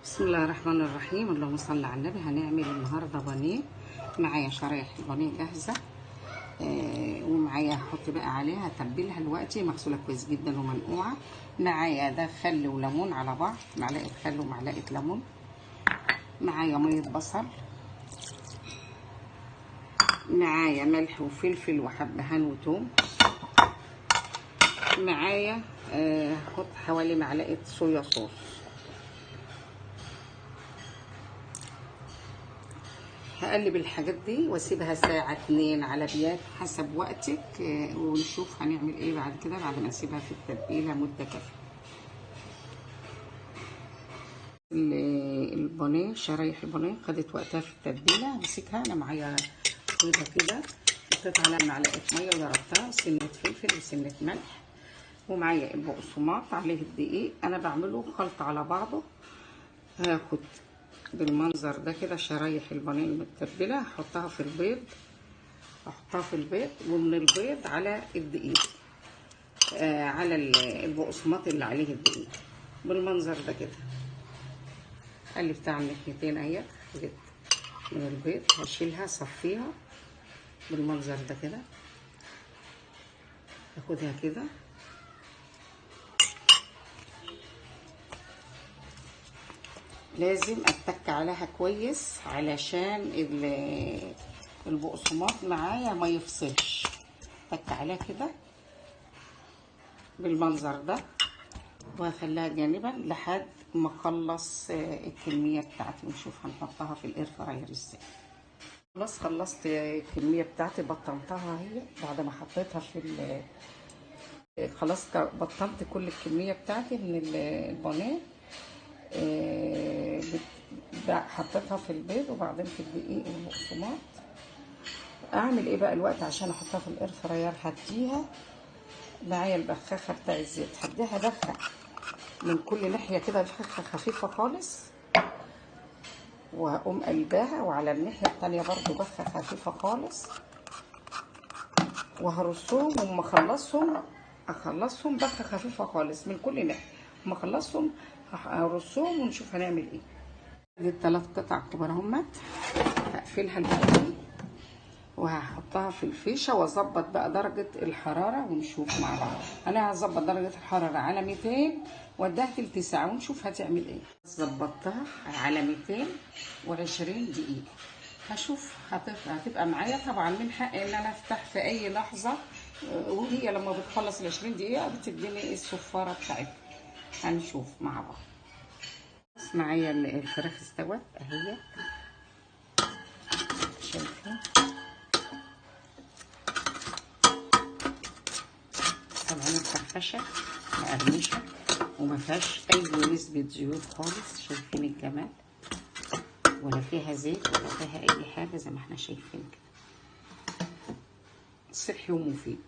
بسم الله الرحمن الرحيم، اللهم صل على النبي. هنعمل النهارده بانيه. معايا شرايح البانيه جاهزة، ومعايا هحط بقى عليها، هتبلها دلوقتي، مغسوله كويس جدا ومنقوعه. معايا ده خل وليمون على بعض، معلقه خل ومعلقة ليمون. معايا مية بصل، معايا ملح وفلفل وحبهان وتوم. معايا هحط حوالي معلقه صويا صوص. هقلب الحاجات دي واسيبها ساعة 2 على بيات حسب وقتك، ونشوف هنعمل ايه بعد كده بعد ما نسيبها في التتبيلة مدة كافية. البانيه، شرايح البانيه خدت وقتها في التتبيلة. همسكها انا معايا بيضة كده، حطيت عليها معلقة مية وضربتها، سنة فلفل وسنة ملح، ومعايا البقسماط عليه الدقيق. انا بعمله خلط على بعضه. هاخد بالمنظر ده كده شرايح البانيه المتبله، هحطها في البيض، احطها في البيض، ومن البيض على الدقيق، على البقسماط اللي عليه الدقيق بالمنظر ده كده. قلبتها على الناحيتين اهي، خدت من البيض، هشيلها صفيها بالمنظر ده كده، اخدها كده. لازم اتك عليها كويس علشان البقسماط معايا ما يفصلش. اتك عليها كده بالمنظر ده، وهخليها جانبا لحد ما اخلص الكمية بتاعتي، ونشوف هنحطها في الاير فراير ازاي. خلاص خلصت الكمية بتاعتي، بطنتها اهي بعد ما حطيتها في خلاص بطنت كل الكمية بتاعتي من البانيه. حطيتها في البيض وبعدين في الدقيق والبقسماط. اعمل ايه بقى الوقت عشان احطها في ال air fryer؟ هديها معايا البخاخه بتاع الزيت، هديها بخه من كل ناحية كده، بخاخه خفيفة خالص، وهقوم قلباها، وعلى الناحية التانية برضو بخه خفيفة خالص، وهرصهم. وما اخلصهم اخلصهم بخه خفيفة خالص من كل ناحية، وما اخلصهم هرصهم ونشوف هنعمل ايه. دي الثلاث قطع كبار اهمت، هقفلها دلوقتي وهحطها في الفيشه، واظبط بقى درجه الحرارة ونشوف مع بعض. انا هظبط درجه الحرارة على 200 واديها تلت ساعة ونشوف هتعمل ايه. ظبطتها على 220 دقيقة، هشوف هتبقى معايا. طبعا من حقي ان انا افتح في اي لحظة، وهي لما بتخلص ال 20 دقيقة بتديني الصفاره بتاعتها. هنشوف مع بعض. معايا الفراخ استوت اهي، شايفه؟ طبعا مفرفشه مقرمشه وما فيهاش اي نسبه زيوت خالص، شايفين الجمال؟ ولا فيها زيت ولا فيها اي حاجة، زي ما احنا شايفين كده، صحي ومفيد.